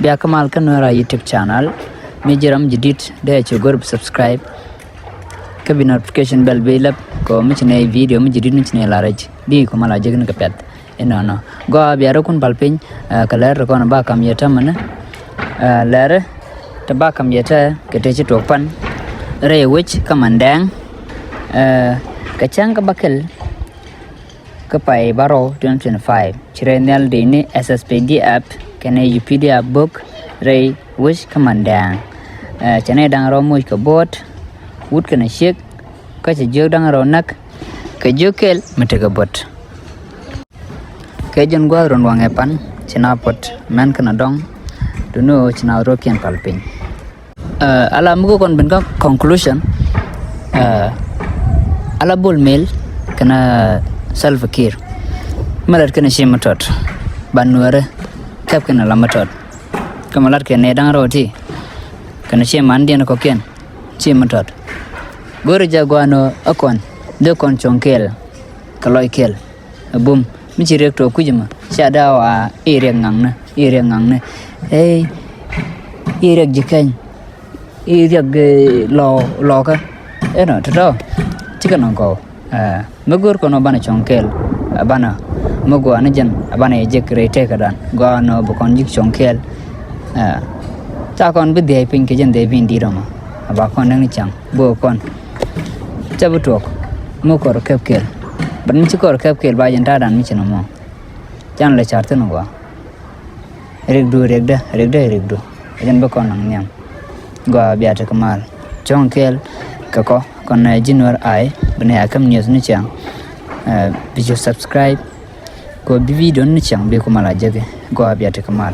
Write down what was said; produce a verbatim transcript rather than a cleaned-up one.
Bia kä mal kä Nuɛra YouTube channel. Mi ji̱ ram jadid dee cu go̱r bi subscribe kä bi notification bell bi lɛp kɛ ɣöö mi ci nɛy video mi jadid mi ci nɛy lar rɛc bi ku mal a jek ni kɛ piath. Inɔnɔ gɔaa bia rɛ kun pal piny. Kɛ lɛr ti kɔn ba kam yɛ tämɛ ni lɛr ti ba kam yɛ tɛ kɛ tëë ci tuɔɔk pan rɛy wec kä Mandɛɛŋ. Kɛ cäŋ kä bäkɛl kä pay bärɔw twenty twenty-five ci rɛy nhial dee ni S S P D F kɛnɛ U P D F bök rɛy wec kä Mandɛɛŋ. Cɛ nɛy da̱ŋ rɛw moc kɛ bo̱o̱t wut kɛnɛ ciek kä cɛ jiök da̱ŋ rɛw näk kɛ jiök kɛl mi tekɛ bo̱t. Kɛ jɛn gua̱a̱th run waŋɛ pan ci na puɔt mɛn kɛnɛ dɔ̱ŋ. Duŋni ɣöö ci na ro̱o̱kiɛn pal piny. Ala mi go̱o̱r kɔn ben kä conclusion. Ala Bol Mel kɛnɛ Salva Kiir mi lat kɛnɛ ci mi tɔt ba Nuɛrɛ kɛp kɛnɛ la mi tɔt. Kä mi lat kɛnɛ da̱ŋ rɛw ti kɛnɛ ci mandiɛn kɔkiɛn ci mi tɔt. Go̱o̱rɛ jɛ gua̱a̱n ɣöö ɛ kɔn dee kɔn cuɔ̱ŋ kɛɛl kɛ lɔc kɛɛl. Ɛ bum mi ci riɛk tuɔɔk kui̱c ɛmɔ cia daa wa i̱ riɛk ŋaŋnä i̱ riɛk ŋaŋnä. Ey i̱ riɛk ji̱ kɛny i̱ riɛk lɔɔk lɔɔkä. Ɛnɔ tɔ̱tɔ̱ cikɛ nɔŋ kɔw. Mi go̱o̱r kɔn ɔ banɛ cuɔ̱ŋ kɛɛl ɛ banɛ mi gua̱a̱ ni jɛn ɛ banɛ yɛ jek rɛy tëkädan gua̱a̱ nɔ bi kɔn ji̱ cuɔ̱ŋ kɛɛl. Ca kɔn bi dhiɛy piny kɛ jɛn dhiɛy piny di̱i̱t ɔmɔ ɛ ba kɔn däŋ ni ca̱ŋ. Bä kɔn ca bi tuɔk mi kɔr kɛp kɛl. But mi ci kɔr kɛp kɛl ba jɛn ta̱a̱dan mi ci nɔmɔ. Can lɛ car thin gua. Rikdu rikdä rikdä rikdu. Jɛn bä kɔn naŋ nhiam. Gua bia ti kɛ mal cuɔ̱ŋ kɛl kɛ kɔ kɔn nɛ ji̱ Nuɛr ay bi nɛ a käm news ni ciaŋ. Bi cu subscribe kɔ bi video ni ciaŋ bi ku mal a jeki. Gua bia ti kɛ mal.